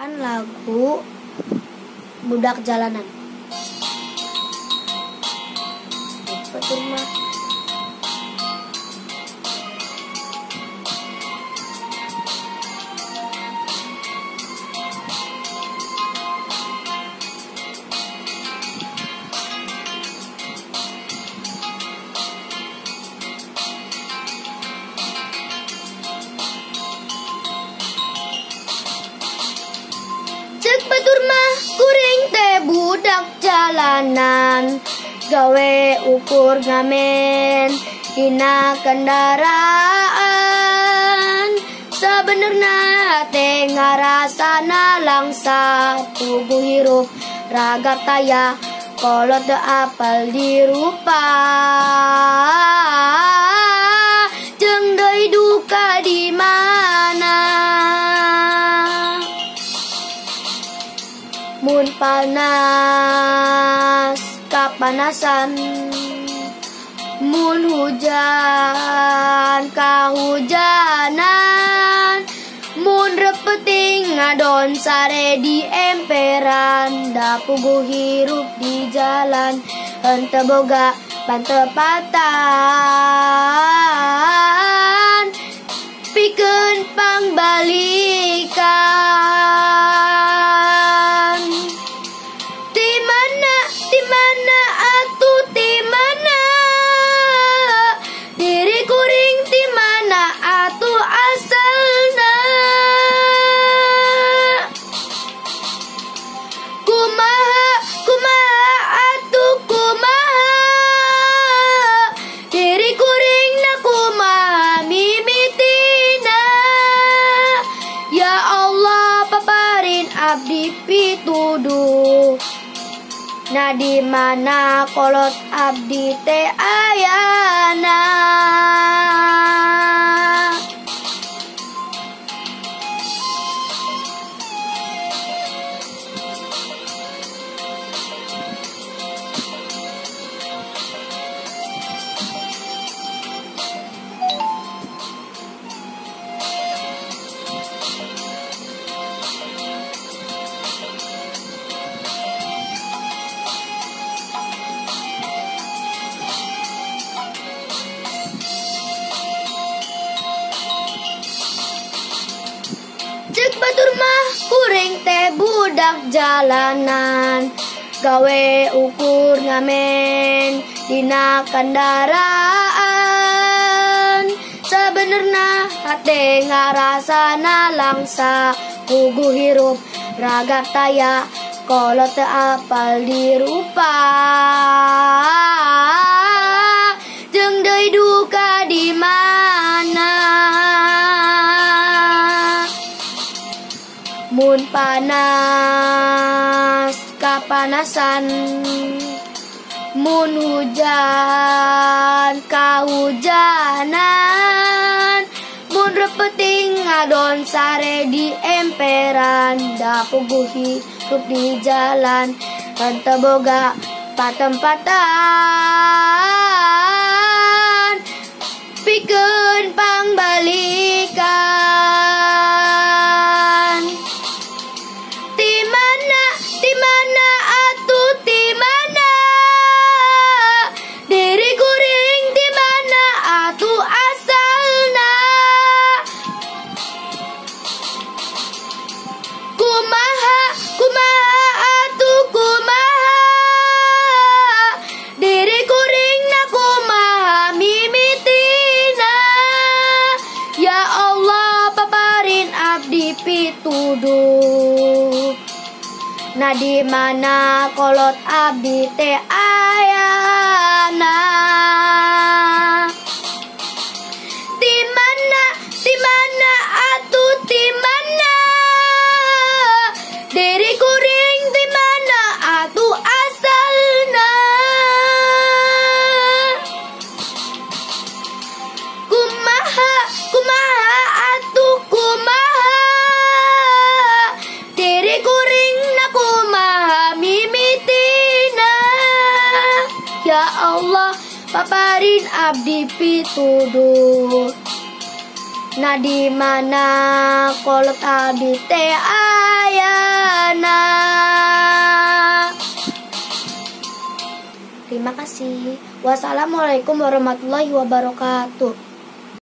Lagu Budak Jalanan. Cepat rumah. Cek batur mah kuring teh budak jalanan, gawe ukur ngamen dina kendaraan. Sabenerna teh ngarasana langsa, puguh hirup ragap taya, kolot teu apal dirupa. Jeung deui duka di mana? Mun panas kapanasan, mun hujan kahujanan, mun repeting ngadon sare di emperan, da puguh hirup di jalan, henteu boga pantepatan, pikeun pangbalikan. Di mana atuh di mana? Diri kuring di mana atuh asalna? Kumaha kumaha atuh kumaha? Diri kuring na kumaha mimitina? Ya Allah paparin abdi pituduh. Nah di mana kolot abdi teh ayana? Cek batur mah kuring teh budak jalanan, gawe ukur ngamen dina kendaraan. Sabenerna hate ngarasana langsa, puguh hirup ragap taya, kolot teu apal dirupa. Jeung deui duka di mana? Mun panas kapanasan, mun hujan kahujanan, mun repeting ngadon sare di emperan, da puguh hirup di jalan, henteu boga patempatan, pikeun pangbalikan. Di mana atuh di mana? Diri kuring di mana atuh asalna? Kumaha kumaha atuh kumaha? Diri kuring na kumaha mimitina? Ya Allah paparin abdi pituduh. Nah di mana kolot abdi teh ayana? Di mana atuh di mana? Diri kuring di mana atuh asalna? Kumaha kumaha atuh kumaha? Diri kuring na kumaha mimitina? Ya Allah paparin abdi pituduh. Nah di mana kolot abdi teh ayana? Terima kasih. Wassalamualaikum warahmatullahi wabarakatuh.